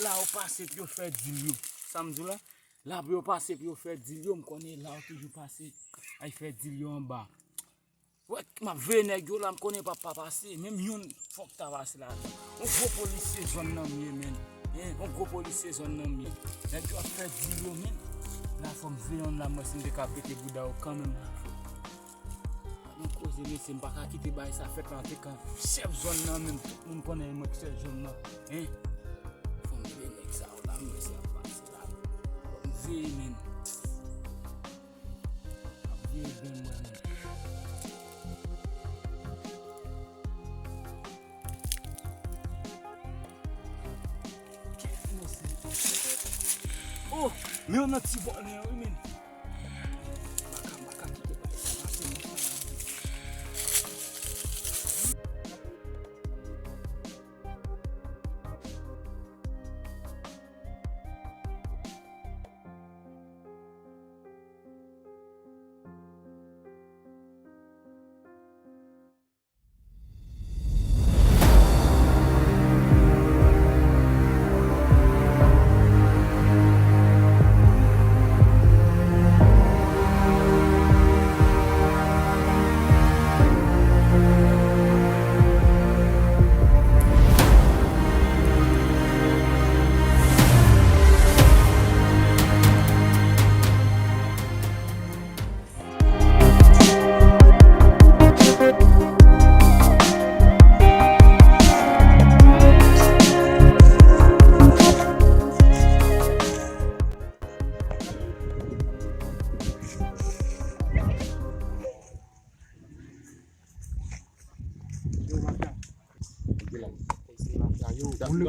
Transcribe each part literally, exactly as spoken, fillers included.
la yo pase pou yo fè dil yo. Sa m di w la? La pou yo pase pou yo fè dil yo, m konnen la yo toujou pase. Ay fè dil yo anba. Wè, m ap veye nèg yo la, m konnen papa pase. Menm youn fòk ta pase la. Yon gwo polisye zòn nan m ye, menn. Hein, yon gwo polisye zòn nan m ye. Nèg yo ap fè dil yo, menn. La fò m veye youn la, m wè si m te ka pete bouda yo kanmenm la. Yon koze, mesye, m pa ka kite bagay sa fèt la, an te ka chèf zòn nan, menm tout moun konnen mwen ki chèf zòn nan. Hein? Fò m veye nèg sa yo la, m wè si y ap pase la. Fò m veye, menn. M ap veye ben mwen, menn. Kèt, mesye. Oh, men yon nan ti vòlè yo, wi, menn.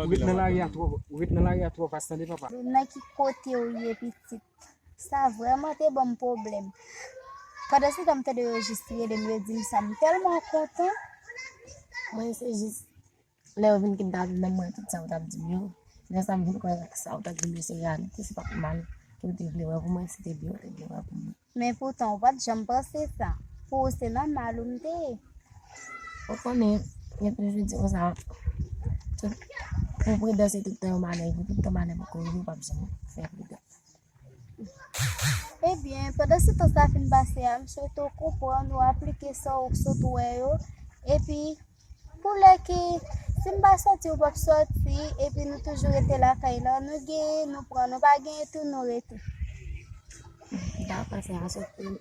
Ou ret nan lari a twò, ou ret nan lari a twò vas tande papa. Nan ki kote w ye pitit? Sa vrèman te ban m pwoblèm. Pandan se tan m tande yo jis rele m, yo di m sa, m tèlman kontan. Mwen se jis lè yo vin kidnape m nan mwen tout sa yo t ap di m yo. Lè sa m vin kwè sa yo t ap di m yo se reyalite, se pa t mal ke yo te vle wè pou mwen, se te byen yo te vle wè pou mwen. Men poutan, ou pa t janm panse sa. Pou ou, se nòmal ou m te ye. Ou konnen, gen toujou di konsa, tout, pou pridan se tout tan yon malè, pou tout tan malè poko rive, ou p ap janm fè pridan. Ebyen, pandan se tan sa fin pase a, m swete w konprann, ou aplike sa w sot wè yo, epi pou lè ke si m pa sòti, ou p ap sòti, epi nou toujou rete lakay la, nou genyen, nou pran, nou pa genyen tou, nou rete. Dakò, sè a, sòf ke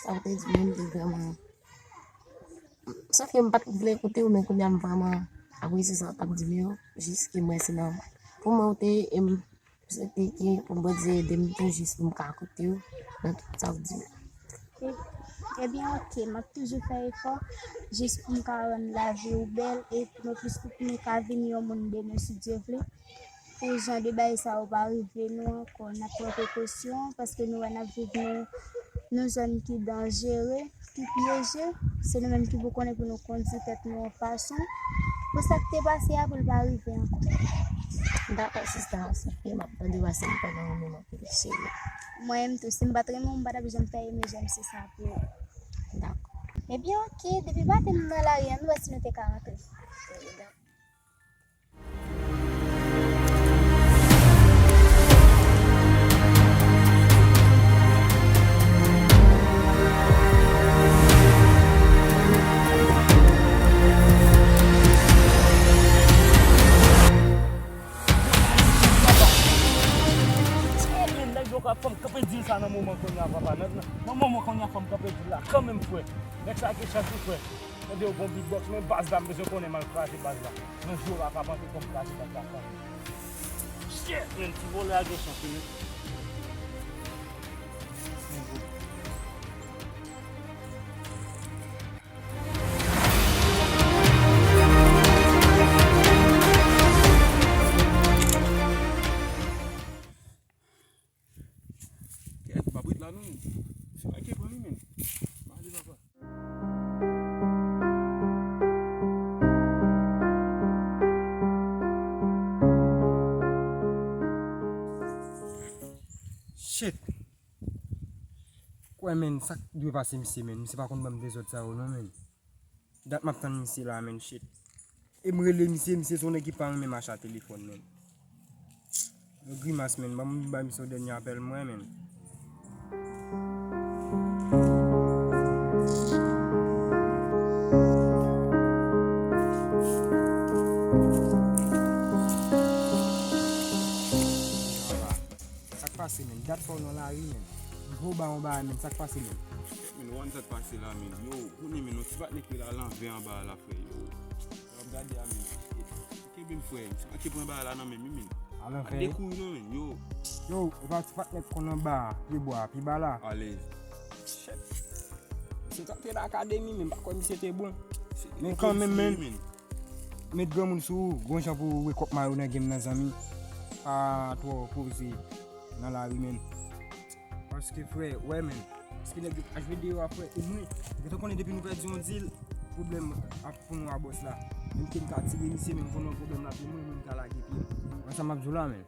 sa w te di menm te vrèman. Sòf ke m pa t vle koute w, men kounye a m vrèman apresye sa w t ap di m yo, jis ke m wè se nan pou mwen w te ye, e m swete ke pou Bondye ede m tou jis pou m ka koute w nan tout sa w di m. E, ebyen, oke, m ap toujou fè efò jis pou m ka rann lavi w bèl e pou nou plis pou nou ka vin yon moun demen si Dye vle. Pou jan de bagay sa yo pa rive nou ankò, n ap pran prekosyon paske nou wè n ap viv nou, nou zòn ki danjere, ki pyeje. Se nou menm ki pou konnen pou nou kondui tèt nou yon fason pou sa k te pase a pou l pa rive ankò. Dakò, sista, sòf ke m ap tande w ase m tande w renmen m anpil, cheri. Mwen menm tou, si m pa t renmen w, m pa t ap janm fè emeje m se sa pou ou. Dakò. Ebyen, oke, depi maten nou nan lari a, nou wè si nou te ka rantre. Ebyen, nèg yo ka fè m kanpe dil sa nan moman kounye a, papa. Nan, nan, nan moman kounye a, fè m kanpe dil la kanmenm, frè. Nèg sa gen chans wi, frè. Tande yo gon beatbox, men baz la, m bezwen konnen m al kraze baz la. Nan jou la, papa, te fè m kraze baz la kanmenm. Shit, men ti vòlè a gen chans wi, men. Kèt, pa brit la non. Se pa ke pran li menm. Mande papa. Shit. Kwè, menn, sa k dwe pase misye, menn? Misye pa konn ban m dezòd sa yo non, menn. Dat m ap tann misye la, menn, shit. E m rele misye, misye se yon nèg ki pa renmen mache a telefòn, menn. Yo grimas, men. Ban m bay misye yon dènye apèl mwen, men. Sa k pase, men? Dat fò w nan lari, men. M vle w ba yon bagay, men. Sa k pase, men? Men, w konn sa k pase la, men. Yo, konnen, men, yon ti patnè k rele Alanvè anba la, frè, yo. Yo, ap gade a, men. Kenbe m, frè. M manke pran bagay la nan men m, men. Alanvè. Dekouvri non, men, yo. Yo, e pa ti patnè k konn anba a, pye bwa, pi ba la. Alèz. Shit. Se t antre nan akademi, men m pa kwè misye te bon. Men kanmenm, men. Met granmoun sou ou, gon jan pou w wake up mayo nan game nan, zanmi. Pa twò poze nan lari, men. Paske, frè, wè, men. Paske nèg yo H V D yo a, frè, e mwen. Yo te konnen depi nou pèdi yon deal, pwoblèm ap pou nou a bòs la. Menm ke m ka tire misye, men m konnen pwoblèm la, se mwen, mwen m ka lage pye. Wè sa m ap di w la, men.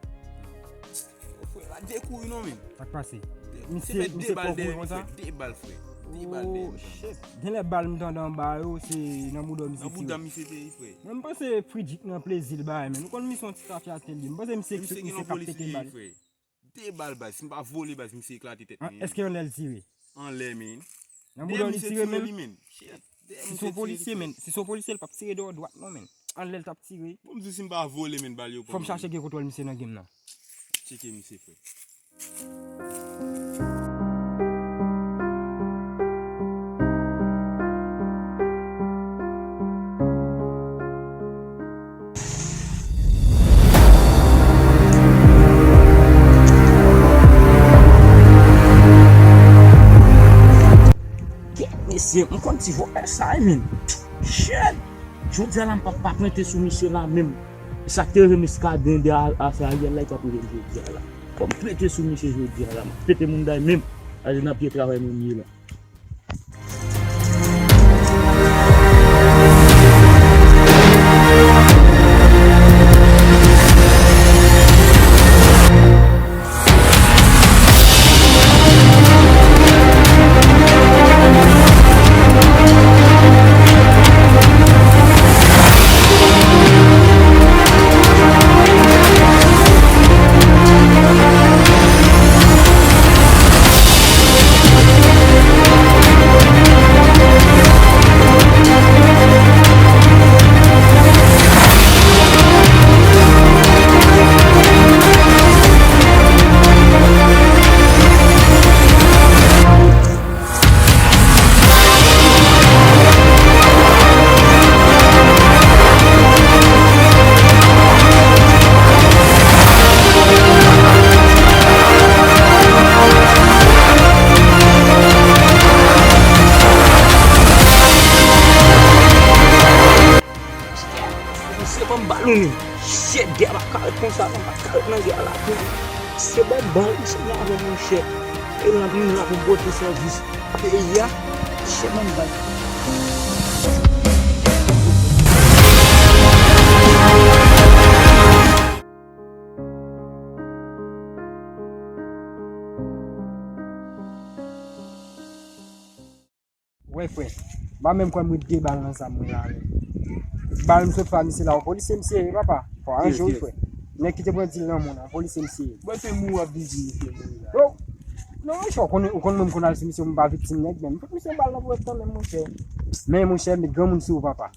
Yo, frè, la dekouvri non, men. Sa k pase? Misye fè de bal dèyè m, frè. De bal, frè. De bal dèyè m. Oh, shit. Genlè bal m tande anba yo, se nan bouda misye tire. Nan bouda misye tire, frè. Mwen, m panse Fridjik nan plezi l bay, men. Nou konn misye yon ti tafya tel li. M panse misye ki sou misye k ap pete bal. De bal, baz. Si m pa vole, baz, misye eklate tèt mwen. Èske anlè l tire? Anlè, men. Nan bouda li tire, men. Si se yon polisye, men. Si se yon polisye, l p ap tire deyò dwat, non, men. Anlè l t ap tire. Bon, m di w, si m pa vole, men, bal yo pran mwen. Fò m chache gen kontwòl misye nan game nan. Tcheke misye, frè. Kèt, mesye, m konn ti vòlè sa, wi, men. Shit! Jodi a la, m p ap pa prete sou misye la menm. E sa k te rive Muscadin de a, afè Ariel la, li p ap rive m jodi a la. Fò m prete sou misye jodi a la. M ap pete moun day menm. Alè nan pye travay moun ye la. Misye ban m bal ou menm. Shit, gè a pa ka ret konsa non, pa ka ret nan gè a la tou. Misye ban m bal, misye nève monchè. E la vin la pou m pote sèvis peyi a. Shit, ban m bal. Wè, frè, m pa menm kwè m ret de bal nan zam mwen la menm. Bal m sot fè a misye la, yon polisye misye ye, papa. Fò w ranje w, frè. Nèg ki te pran dil nan men w la, yon polisye misye ye. Mwen se mou ap vin di misye mouri la. Yo, non, monchè, ou konn, ou konn mwen m konn al sou misye, m pa viktim nèg menm. Fout misye bal nan pwèt kanmenm, monchè. Men, monchè, met granmoun sou ou, papa.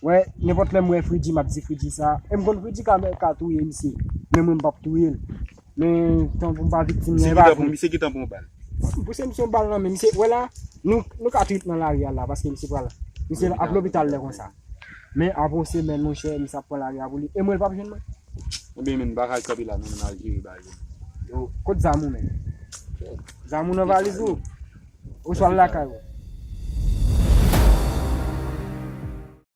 Wè, nenpòt lè m wè Fridji, m ap di Fridji sa. E m konn Fridji ka, ka touye misye. Men mwen, m p ap touye l. Men, tanpri m pa viktim nan, e pa vre. Misye gentan pran bal. M pouse misye yon bal nan men. Misye, wè la, nou, nou ka trip nan lari a la, paske misye pral. Misye ap lopital lè konsa. Men apre yon semèn, monchè, misye ap pran lari a pou li. E mwen, l p ap jwenn mwen. Ebyen, men, bagay kanpe la, nou, nou al jere bagay yo. Yo, kot zam ou, men? Zam ou nan valiz ou? Oswa l lakay ou?